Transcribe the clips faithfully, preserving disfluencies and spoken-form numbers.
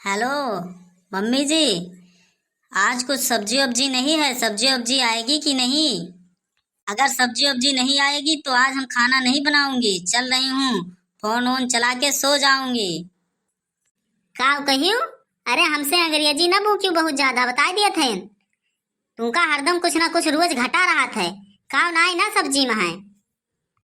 हेलो मम्मी जी, आज कुछ सब्जी वब्जी नहीं है, सब्जी वब्जी आएगी कि नहीं? अगर सब्जी वब्जी नहीं आएगी तो आज हम खाना नहीं बनाऊंगी, चल रही हूँ, फोन वोन चला के सो जाऊंगी। काव कहियो? अरे हमसे अंग्रेजी ना बूकियो बहुत ज्यादा, बताइ दिया थे। तुमका हरदम कुछ ना कुछ रोज घटा रहत है। काव नाई ना सब्जी में है।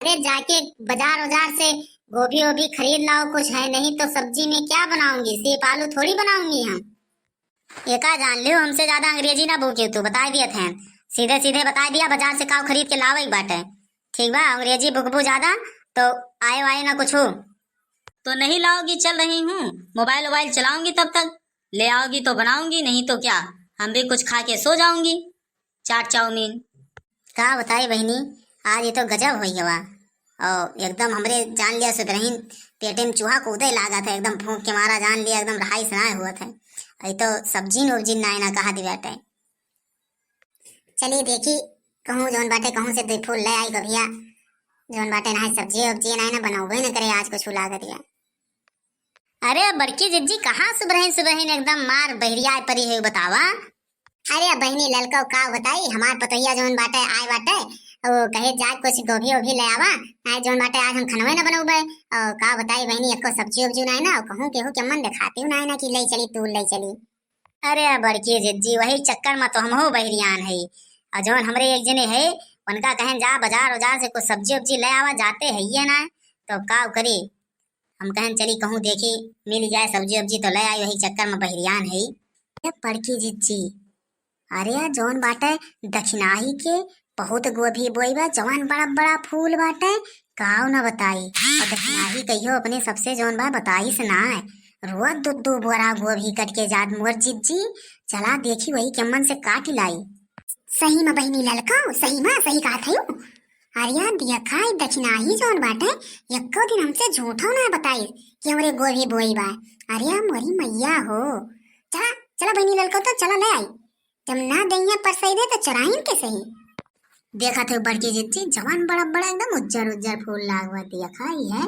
अरे जाके बाजार उजार से गोभी वोभी खरीद लाओ, कुछ है नहीं तो सब्जी में क्या बनाऊंगी, सिर्फ आलू थोड़ी बनाऊंगी हम। एका जान लियो, हमसे ज्यादा अंग्रेजी ना बूकियो तू, बताइ दिया थे। सीधे सीधे बताइ दिया, बाजार से काव खरीद के लावे बाटे। ठीक बा, अंग्रेजी बुकबू ज्यादा तो आए वाए ना कुछ हो। तो नहीं लाओगी, चल रही हूँ, मोबाइल वोबाइल चलाऊंगी, तब तक ले आओगी तो बनाऊंगी, नहीं तो क्या, हम भी कुछ खा के सो जाऊंगी, चाट चाउमीन। का बताई बहिनी, आज ये तो गजब होई गवा। और एकदम हमरे जान लिया सुधरहीन पेटे में चूहा कूदे लागत है, एकदम भूख के मारा जान लिया एकदम रहाई सनाए हुआ था। ये तो सब्जी न उब्जी नाय ना कहा दिया बाटे। चली देखी, कहूँ जौन बाटे कहूँ से दो फूल ले आई गोभिया, जौन बाटे ना है सब्जी उब्जी ना है ना बनौबे न करे आज कुछ लागत या। अरे बड़की जिज्जी, कहाँ सुबरहिन सुबरहिन एकदम मार बहरिया परी है बतावा। अरे बहिनी ललकौ का बताई, हमार पतोहिया जौन बाटे आए बाटे, ओ कहे जा कुछ गोभी ओभी ले आवा, ना जौन बाटे आज हम खनवे न बनौबे। ओ का बताई बहिनी, एको सब्जी उब्जी ना है ना, कहूँ केहू के मन देखाती ना है ना कि ले चली तू ले चली। अरे बड़की जिज्जी, वही चक्कर में तो हमहू बहरियान है। और जौन हमरे एक जने है, उनका कहन जा बाजार उजार से कुछ सब्जी उब्जी ले आवा, जाते है ये ना, तो अब का करी। हम कहन चली कहूँ देखी मिल जाए सब्जी उब्जी तो ले आई, वही चक्कर में बहरियान है। ए बड़की जिज्जी, अरे जौन बाटे दखिनाही के बहुत गोभी बोई बा, जवन बड़ा बड़ा फूल बाटे, काव न बताई। और दखिनाही कहियो अपने सबसे जौन बा बताई से ना है, रोज दो दो बोरा गोभी कट के जात मोर जिज्जी। चला देखी वही के मन से काट लाई। सही में बहिनी ललकौ, सही में सही कहत हयू। अरे यार देखा, ई दखिनाही जौन बाटे, एको दिन हमसे झूठो ना बताई कि हमरे गोभी बोई बा। अरे यार मोरी मैया हो, चला चला बहिनी ललकौ, तो चला ले आई। जब ना दइया परसई दे तो चराइन के सही। देखत हो बड़की जिज्जी, जवन बड़ा बड़ा एकदम उज्जर उज्जर फूल लागवा देखा ही है।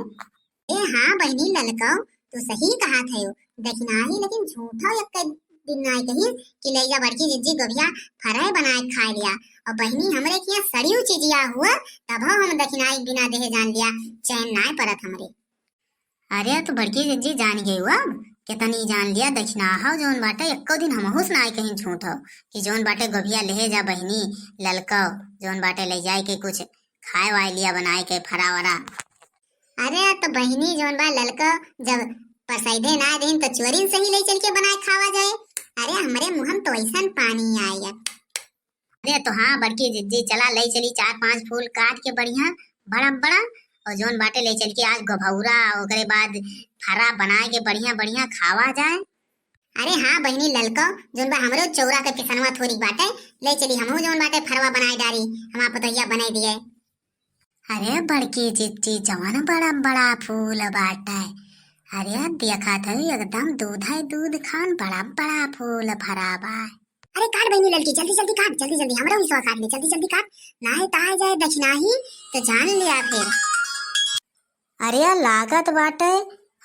ए हाँ बहिनी ललकौ, तू सही कहा थे, दखिनाही लेकिन झूठो एक दिन नाय कही कि ले जा बड़की जिज्जी गोभिया फराई बनाए खाए लिया। और बहिनी हमरे किया सड़ियो चीजिया हुआ, तब हम दखिनाही बिना देहे जान लिया चैन नाय परत हमरे। अरे तो बड़की जिज्जी जान गई अब, कितनी जान लिया दखिनाहा जौन बाटे एको दिन हमहू से नाय कहीं झूठ हो कि जौन बाटे गोभिया लेहे जा बहिनी ललकौ, जौन बाटे ले जाए के कुछ खाए वाए लिया बनाए के फरा वरा। अरे तो बहिनी जौन बा ललकौ, जब परसैदे ना दिन तो चोरिन से ही ले चल के बनाए खावा जाए। अरे हमरे मुँह में तो ऐसन पानी आया। अरे तो हाँ बड़की जिज्जी, चला ले चली चार पांच फूल काट के बढ़िया बड़ा बड़ा, और जौन बाटे ले चल के आज गोभौरा, ओकरे बाद फरा बनाए के बढ़िया बढ़िया खावा जाए। अरे हाँ बहिनी ललकौ, जौन बा हमरो चौरा के पिसनवा थोड़ी बाटे, ले चली हमहू जौन बाटे फरवा बनाए डारी, हमार पतोहिया बनाए दिए। अरे बड़की जिज्जी, जवन बड़ा बड़ा फूल बाटे, अरे देखा था एकदम दूध है दूध खान, बड़ा बड़ा फूल फरा बा। अरे काट बहिनी ललकी, जल्दी जल्दी काट, जल्दी जल्दी, हमरा भी सौ काट ले, जल्दी जल्दी काट, नाय तो आ जाए दखिनाही तो जान लिया फिर। अरे लागत बाटे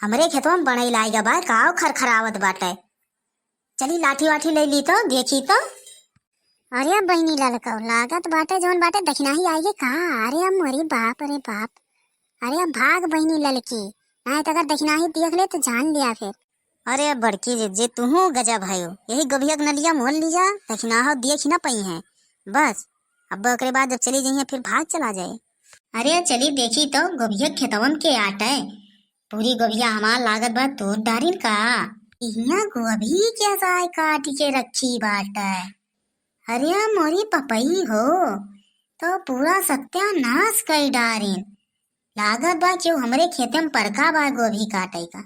हमरे खेतवा में बनई लाइगा बा, काव खरखरावत बाटे। चली लाठी वाठी ले ली तो देखी तो। अरे बहिनी ललकौ, लागत बाटे जौन बाटे दखिनाही आइगे का। अरे मोरी बाप रे बाप। अरे भाग बहिनी ललकी, नाय तो अगर दखिनाही देख ले तो जान लिया फिर। अरे बड़की जिज्जी, तुहू गजब है, यही गोभिया के नलिया मोल ली जा, दखिनाहा देख ही ना पई है। बस अब ओकरे बाद जब चली जाइए फिर भाग चला जाए। अरे चली देखी तो गोभिया खेतवन के आटे, पूरी गोभिया हमार लागत बा तोड़ डारिन का। इहाँ गोभी के जाय काट के रखी बाटे। अरे मोरी पपई हो, तो पूरा सत्यानाश कई डारिन। लागत बा केहू हमरे खेते में परका बा गोभी काटे का।